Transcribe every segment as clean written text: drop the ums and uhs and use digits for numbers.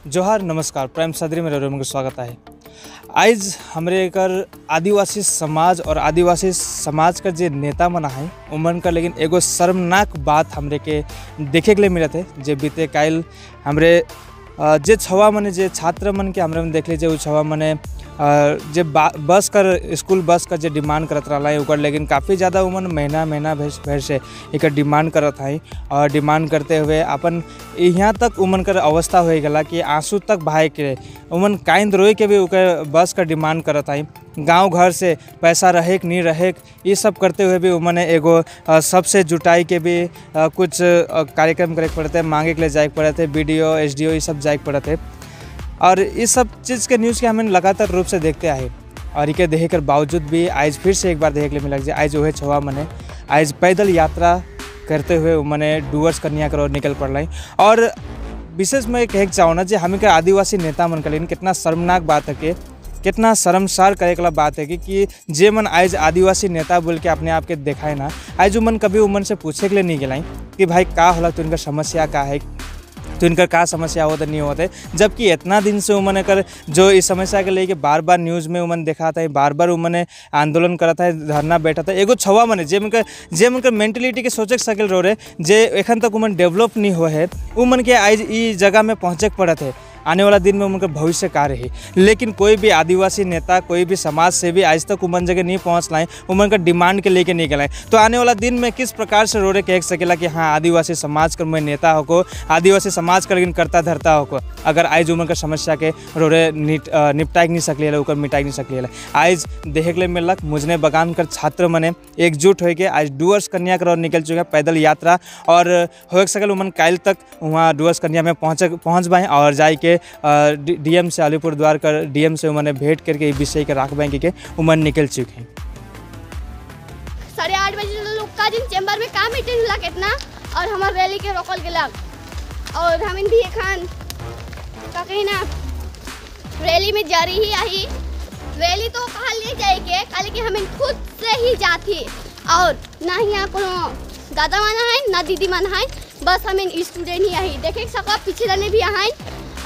जोहार नमस्कार, प्राइम सदरी में रवि का स्वागत है। आज हमरे एकर आदिवासी समाज और आदिवासी समाज का जे नेता मना है उमन का लेकिन एगो शर्मनाक बात हमरे के देखे के लिए मिलत है। जे बीते काल हमरे जे छवा मने जे छात्र मन के हमरे में देख लीजिए उ छवा मने जे बस कर स्कूल बस का जे डिमांड करत रहा है ओकर लेकिन काफ़ी ज़्यादा उमन महीना महीना भर से एक डिमांड करत है और डिमांड करते हुए अपन यहाँ तक उमन कर अवस्था हो गला कि आंसू तक बहाए के उमन कांद रोए के भी ओकर बस का डिमांड करत है। गांव घर से पैसा रहे कि नहीं रहे ये सब करते हुए भी उमन एगो सबसे जुटाई के भी कुछ कार्यक्रम करे पड़ते, मांगे के लिए जाए पड़ते, बीडीओ एसडीओ ये सब जाए पड़ते और इस सब चीज़ के न्यूज़ के हमें लगातार रूप से देखते आए और इके देखे कर बावजूद भी आज फिर से एक बार देखे के लिए मिला। आज वह छवा मने आज पैदल यात्रा करते हुए मने डुअर्स कन्या कर निकल पड़ रही। और विशेष मैं कहे चाहूँ ना जे हमें के आदिवासी नेता मन के लिए कितना शर्मनाक बात है कि कितना शर्मसार करे वाला बात है कि जे मन आज आदिवासी नेता बोल के अपने आप के दिखाए ना, आज मन कभी उमन से पूछे के लिए नहीं गलाई कि भाई का होला तो इनका समस्या का है, तो इनका का समस्या होता नहीं होते। जबकि इतना दिन से उमन कर जो इस समस्या के लेके बार बार न्यूज़ में उमन दिखाता है, बार बार उमन आंदोलन करता है, धरना बैठा था। एगो छवा मने जे उनका मेंटलिटी के सोचे सकल रो रहे जे एखन तक उमन डेवलप नहीं हो है उमन के आज ई जगह में पहुँचे पड़त है। आने वाला दिन में उनका भविष्य का रही, लेकिन कोई भी आदिवासी नेता कोई भी समाज से भी आज तक उमन जगह नहीं पहुँच लाए, उमन का डिमांड के लेके नहीं गलाए। तो आने वाला दिन में किस प्रकार से रोड़े कह सकेला कि हाँ आदिवासी समाज कर मैं नेता हो, आदिवासी समाज कर लेकिन करता धरता हो। अगर आज उमन का समस्या के रोड़े निपटाए नहीं सकले ओकर मिटाए नहीं सकले। आज देखे के लिए मिलक मुजने बगान कर छात्र मने एकजुट होके आज डुअर्स कन्या कर निकल चुके पैदल यात्रा और हो सकल उमन काल तक वहाँ डुअर्स कन्या में पहुँच पाए और जाए के डीएम से अलीपुर द्वार कर डीएम से उन्होंने भेंट करके विषय के राख बैंक के उमन निकल चुके हैं। 8:30 बजे लोग का दिन चैम्बर में काम मीटिंग हुआ कितना और हमार रैली के रोकल गेला और हम भी एखान का कहीं ना रैली में जारी ही आई। रैली तो कहा ले जाए के खाली कि हम खुद से ही जाती और ना ही यहाँ कोनो दादा माना है ना दीदी माना है, बस हम स्टूडेंट ही आई। देखे सका पीछे रहने भी आए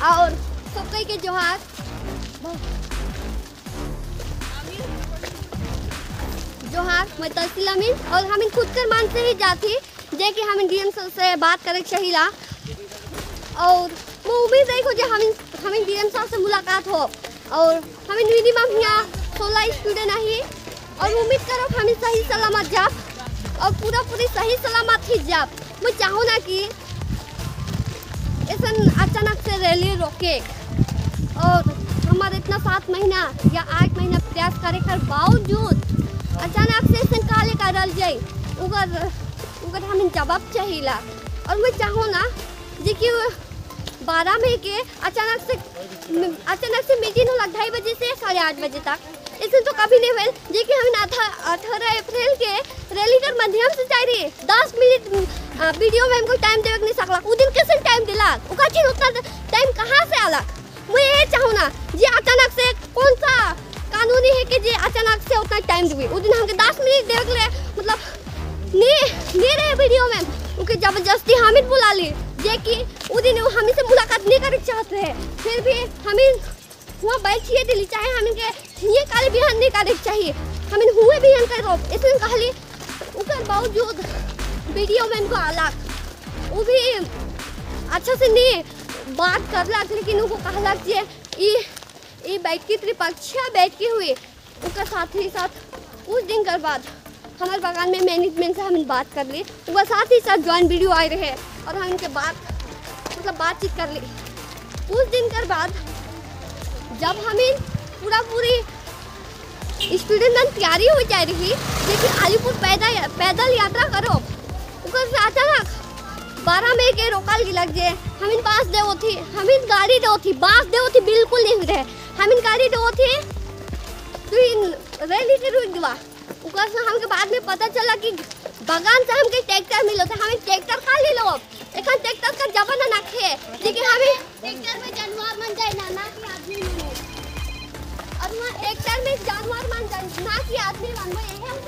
और सब कई के जोहार जोहार। मैं तहसील अमीन और हम खुद कर मान से ही जाती जे कि हम डीएम से बात करे चाहिला और मैं उम्मीद रही हो जे हम डीएम साहब से मुलाकात हो और हमें मिनिमम यहाँ 16 स्टूडेंट आई और उम्मीद करो हम सही सलामत जाप और पूरा पूरी सही सलामत ही जाप। मैं चाहूँ ना कि ऐसा अचानक से रैली रोके और हमारे इतना 7 महीना या 8 महीना प्रयास करे कर बावजूद अचानक से ऐसा काले करल जाए उगर उगर हमें जवाब चाहिए। और मैं चाहूँ ना जी कि 12 मई के अचानक से मीटिंग हो 2:30 बजे से 8:30 बजे तक, ऐसे तो कभी नहीं हुए जी कि हमें 18 अप्रैल के रैली कर माध्यम से चाहिए 10 मिनट वीडियो में हमको टाइम देवे नहीं सकला। उ दिन कैसे टाइम दिला उका चीज उतना टाइम कहाँ से आलक। मैं ये चाहूँ ना जी अचानक से कौन सा कानूनी है कि जी अचानक से उतना टाइम देवे। उ दिन हमके 10 मिनट देवे के लिए मतलब नहीं रहे वीडियो में उनके जबरदस्ती हमें बुला ली जे कि उ दिन हमें से मुलाकात नहीं करे चाहते रहे, फिर भी हमें वहाँ बैठिए दिली चाहे हमें के ये काले बिहान नहीं करे चाहिए हमें हुए बिहान कर रोप इसलिए कहली। उकर बावजूद वीडियो में इनको आलाक वो भी अच्छा से नहीं बात करलाक, लेकिन उनको कहलाक जे ये बैठकी त्रिपक्षीय बैठकी हुई। उनका साथ ही साथ उस दिन के बाद हमारे बागान में मैनेजमेंट से हम बात कर ली, उनका साथ ही साथ ज्वाइन वीडियो आए रहे और हम इनके बात मतलब बातचीत कर ली। उस दिन के बाद जब हमें पूरा पूरी स्टूडेंट मन तैयारी हो जा रही लेकिन अलीपुर पैदल यात्रा करो उकर से अचानक 12 मई के रोकल गिलक जे हमें बाँस देवो थी, हमें गाड़ी देवो थी, बाँस देवो थी बिल्कुल नहीं रहे, हमें गाड़ी देवो थी तो रैली के रुक गवा। उकर से हमके बाद में पता चला कि बगान से हमके ट्रैक्टर मिलो था, हमें ट्रैक्टर खा ले लो एखन ट्रैक्टर का जमाना ना खे लेकिन हमें ट्रैक्टर में जानवर मन जाए ना ना कि आदमी मिले और वहाँ ट्रैक्टर में जानवर मन जाए ना कि आदमी मन। मैं यही हम